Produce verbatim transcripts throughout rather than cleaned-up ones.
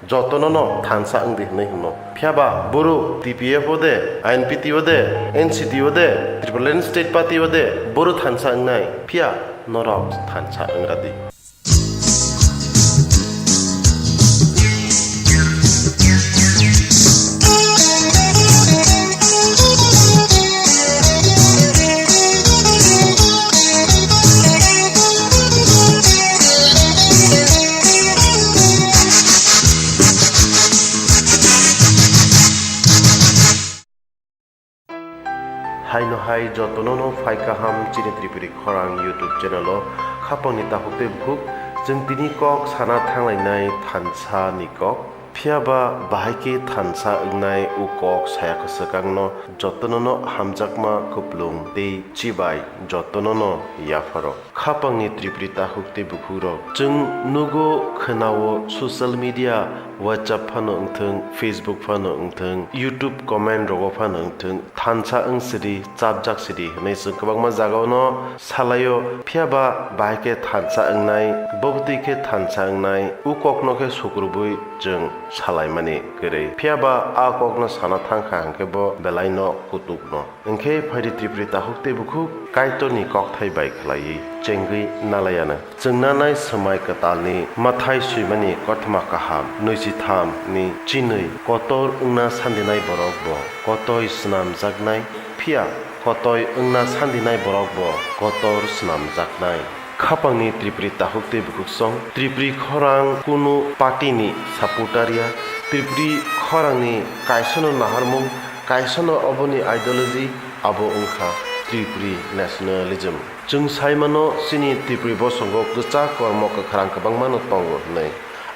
jotono no thansa wngdi hwnwi hwno. Phiya ba boro T P F o de, I N P T o de, N C T o de, Tipraland State Party o de, boro thansa wngnai, phiya norok thansa wngra di. Haino hai jotono no phai kaham chini Tripuri Khorang YouTube channel o. Khapangni takhuk tei bukhuk, chwng tini kok sana thanglainai thansa ni kok. Phiya ba bahai khe thansa wngnai o kok saya kwswkang no jotono no hamjakma kuplung tei chibai jotono no yapharo. Khapangni Tripuri takhuk tei bukhukrok, chwng nugo, khwnao, social media, WhatsApp phano wngthwng, Facebook phano wngthwng, YouTube comment rogo phano wngthwng, thansa wng sidi, chapjak sidi hwnwi chwng kwbangma jagao no salaio. Phiya ba bahai khe thansa wngnai, bobotwi khe thansa wngnai, o kokno khe sukrubwi chwng salaimani kwrwi. Phiya ba a kokno sana thangkha hwnkhe bo belai no kutuk no. Hwnkhe phaidi Tripuri takhuk tei bukhuk Kaitorni kokthai bai khlaiwi chengwi nalaiyanw. Chwng nanai swmai kwtalni mathai swimani kothoma kaham nwichitham ni chinwi kotor wngna sandinai borok bo kotoi snamjaknai, phiya kotoi wngna sandinai borok bo kotor snamjaknai. Khapangni Tripuri takhuk tei bukhuk song, Tripuri khorang kunu party ni supporter ya, Tripuri khorangni kaisano naharmung, kaisano oboni ideology, abo wngkha Tripuri nationalism. Chwng sai mano chini Tripuri bosongo kwchak kormo kwkhrang kwbangma no tongo hwnwi.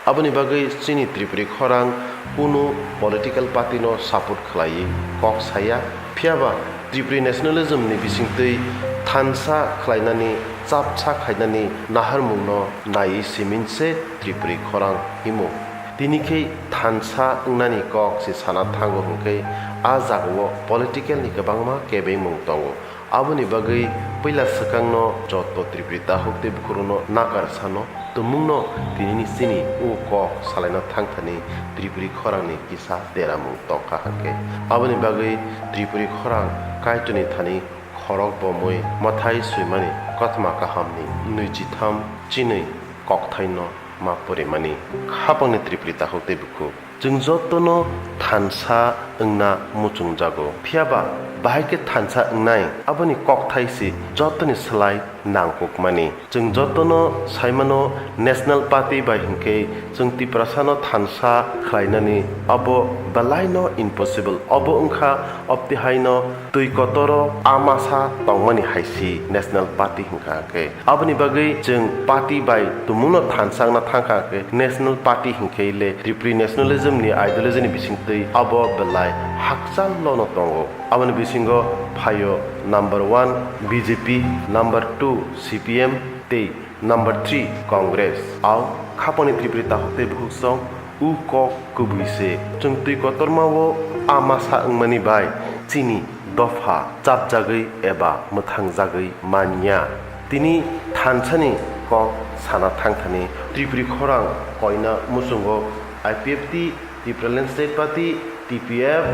Aboni bagwi chini Tripuri khorang kunu political party no support khlaiwi kok saya, phiya ba Tripuri nationalism ni bisingtwi thansa khlainani, chapsa khainani naharmung no naiwi simin se Tripuri khorang himo. Tini khe thansa wngnani kok se sana thango hwnkhe a jagao political ni kwbangma kebengmung tongo. Aboni bagwi puila swkangno joto Tripuri takhuk tei bukhukrokno nakar sano tumungno tinini chini o kok salaina thangthani Tripuri khorangni kisa deramung tongkha hwnkhe. Aboni bagwi Tripuri khorang Kaitorni thani khorok bomwi mathai swimani kothoma kahamni nwichitham chinwi kokthaino ma porimani. Khapangni Tripuri takhuk tei bukhuk. Chwng jotono thansa wngna muchungjago. Phiya ba, bahai khe thansa wngnai, aboni kokthai se jotoni slai nangkukmani. Chwng jotono sai mano, National Party bai hinkhe chwng Tiprasano thansa khlainani abo belaino impossible. Obo wngkha optihaino twi kotoro a masa tongmani hai si National Party hwnkha khe. Aboni bagwi chwng party bai tumungno thansa wngna thangkha khe National Party hinkhe le Tripuri nationalism ni ideology ni bisingtwi abo belai hakchal lono tongo. Aboni bisingo phaio number one B J P, number two C P M tei number three Congress. Ao khapangni Tripuri takhuk tei bukhuk song u kok kubui se. Chwng twi kotormao a masa wngmani bai chini dopha chapjagwi eba mwthangjagwi manya. Tini thansani kok sana thangthani Tripuri khorang koina muchungo I P F T, Tipraland State Party, T P F,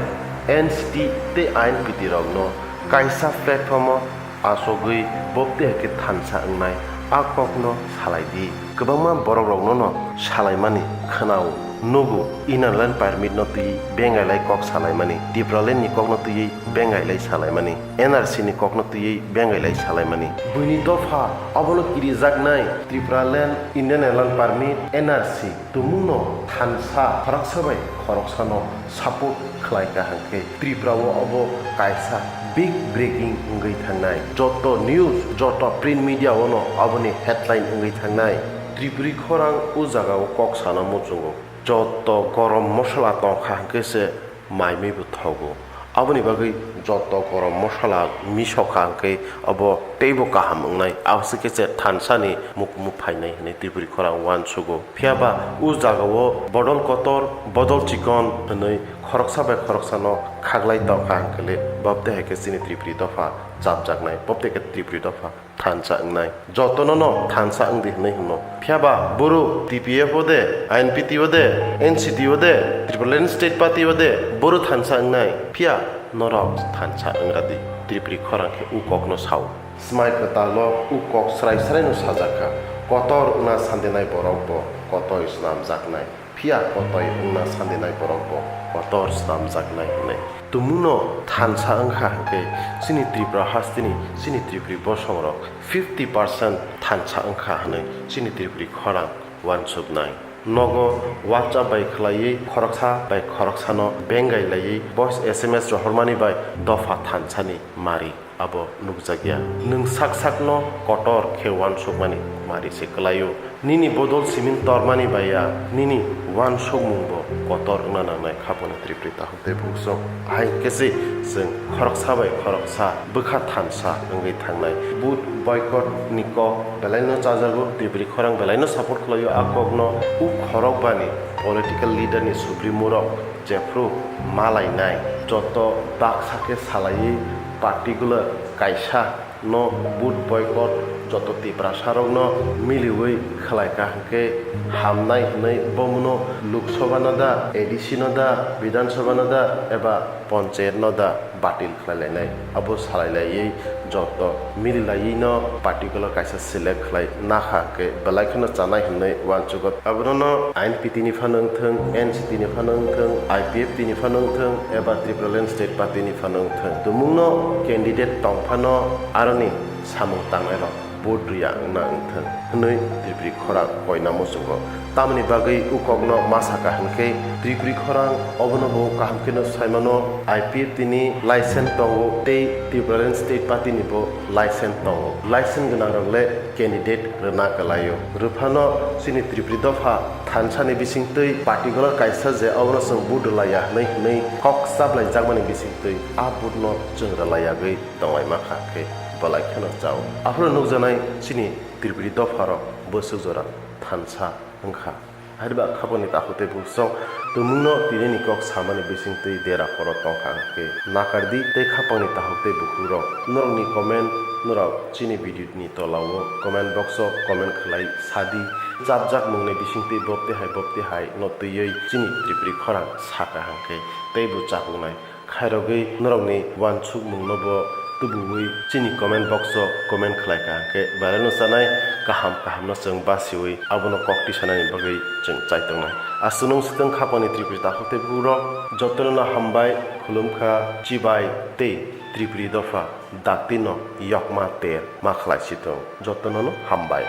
N C T tei I N P T rokno kaisa platform o achogwi bobti hai khe thansa wngnai a kokno salai di. Kwbangma borokrokno no salaimani khwnao, nugo, Inner Line Permit no twiwi bengailai kok salaimani, Tipraland ni kokno twiwi bengailai salaimani, N R C ni kokno twiwi bengailai salaimani. Buini dopha obono kirijaknai Tipraland, Inner Line Permit, N R C tumungno thansa khoroksa bai khoroksano support khlai kaham khe Tripura o obo kaisa big breaking wngwi thangnai. Joto news, joto print media o no aboni headline wngwi thangnai. Tripuri khorang o jaga o kok sana muchungo. Joto gorom mosola tongkha hwnkhe se mai mui bo thogo. Aboni bagwi joto gorom mosola misokha hwnkhe obo teibo kaham wngnai. Abose khe se thansani mukumu phainai hwnwi Tripuri khorang uansugo. Phiya ba o jagao bodol kotor, bodol chikon hwnwi khoroksa bai khoroksano khaglai tongkha hwnkhe le, bobde hai khe chini Tripuri dopha chapjaknai, bobde khe Tripuri dopha thansa wngnai. Jotono no thansa wngdi hwnwi hwno. Phiyaba boro T P F o de, I N P T o de, N C T o de, Tripura Land State Party o de, boro thansa wngnai. Phiya norok thansa wngradi. Tripuri khorang khe u kokno sao. Smai kwtalo u kok srai srai no sajakha. Kotor wngna sandinai borok bo kotoi snamjaknai. Phiya kotoi wngna sandinai borok bo kotor snamjaknai hwnwi. Tumungno thansa wngkha hwnkhe chini Tripura hasteni chini Tripuri bosongrok fifty percent thansa wngkha hwnwi chini Tripuri khorang uansuknai. Nogo WhatsApp bai khlaiwi khoroksa bai khoroksano bengai laiwi voice S M S rohormani bai dopha thansani mari abo nukjakya. Nwng sak sakno kotor khe uansukmani mari se kwlaio. Nini bodol simin tormani bai ya, nini uansukmungbo kotor wngna nangnai khaponi Tripuri takhuk tei bukhuk song. Hai khe se chwng khoroksa bai khoroksa bwkha thansa wngwi thangnai. Vote boycott ni kok belaino chajago, Tripuri khorang belaino support khlaio a kokno. U khorok bani political leader ni suprimorok jephru malainai, joto baksa khe salaiwi particular kaisa no vote boycott joto Tiprasarokno miliwi khlaikha hwnkhe hamnai hwnwi bomono Lok Sabha no da, A D C no da, Bidhan Sabha no da eba Panchayat no da batil khlai lainai. Abo salai laiwi joto mili laiwi no particular kaisa select khlai nakha hwnkhe belai kheno chanai hwnwi uansugo. Abono no I N P T ni phano wngthwng, N C T ni phano wngthwng, I P F T ni phano wngthwng, eba Tripura Land State Party ni phano wngthwng, tumungno candidate tong phano aroni samung tangnairok vote rwya wngna wngthwng hwnwi Tripuri khorang koina muchungo. Tamoni bagwi u kokno ma saka hwnkhe Tripuri khorang obono bo kaham kheno saimano, I P F T ni license tongo tei Tripura Land State Party ni bo license tongo. License gwnangrok le candidate rwna kwlaio. Rwphano chini Tripuri dopha thansani bisingtwi particular kaisa je obono chwng vote rwlaiya hwnwi hwnwi kok chaplaijakmani bisingtwi a vote no chwng rwlaiyagwi tonglaima kha khe belai kheno chao. Aphuru nukjaknai chini Tripuri dopharok bwswk jora thansa wngkha. Haiba khaponi takhuk tei bukhuk song tumungno tinini kok samani bisingtwi dera phoro tongkha hwnkhe nakardi tei khapangni takhuk tei bukhukrok. Norokni comment norok chini video ni tolao comment box o comment khlai sadi. Chapjak mungni bisingtwi bobti hai bobti hai no twiwi chini Tripuri khorang saka hwnkhe teibo chapuknai. Khairogwi norokni uansukmungno bo tubuwi chini comment box o comment khlai kha hwnkhe belai no chanai kaham kaham no chwng basiwi abono kok tisanani bagwi chwng chaitongnai. Aswk nung swtwng khapangni Tripuri takhuk tei bukhukrok jotono no hambai khulumkha, chibai tei Tripuri dopha dakti no yokma ter ma khlai sitwng. Jotono no hambai.